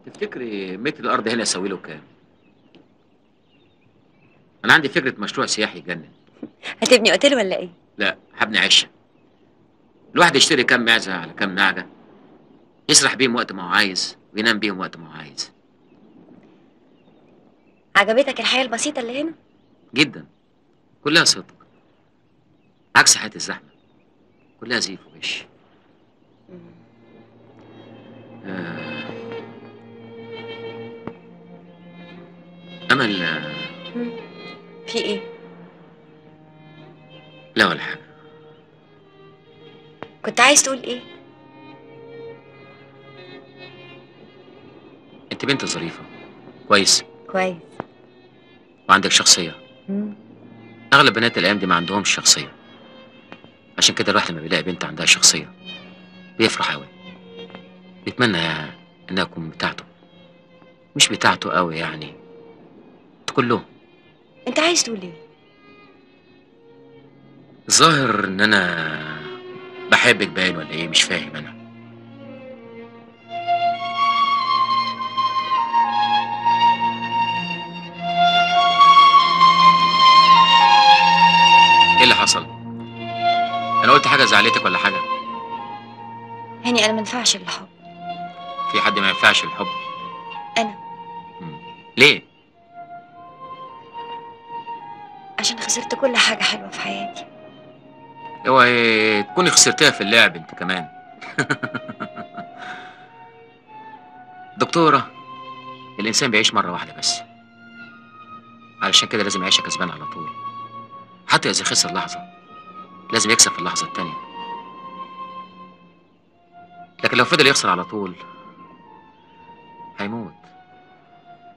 تفتكري متر الارض هنا يساوي له كام؟ انا عندي فكرة مشروع سياحي يجنن. هتبني اوتيل ولا ايه؟ لا، هبني عشه. الواحد يشتري كام معزة على كام نعجة، يسرح بيهم وقت ما هو عايز وينام بيهم وقت ما هو عايز. عجبتك الحياة البسيطة اللي هنا؟ جدا، كلها صدق، عكس حياة الزحمة كلها زيف وغش. أمل. في ايه؟ لا ولا حاجة. كنت عايز تقول ايه؟ انت بنت ظريفة، كويس كويس، وعندك شخصية. اغلب بنات الايام دي ما عندهمش شخصية، عشان كده الواحد لما بيلاقي بنت عندها شخصية بيفرح قوي، بيتمنى انها تكون بتاعته. مش بتاعته قوي يعني، تكون له. انت عايز تقول ايه؟ الظاهر ان انا بحبك باين ولا ايه؟ مش فاهم انا. ايه اللي حصل؟ انا قلت حاجة زعلتك ولا حاجة؟ هاني انا ما ينفعش للحب. في حد ما ينفعش للحب؟ انا. ليه؟ عشان خسرت كل حاجة حلوة في حياتي. اوعي تكوني خسرتيها في اللعب انت كمان. دكتورة، الانسان بيعيش مرة واحدة بس، علشان كده لازم يعيشها كسبان على طول. حتى اذا خسر لحظة لازم يكسب في اللحظة التانية، لكن لو فضل يخسر على طول هيموت.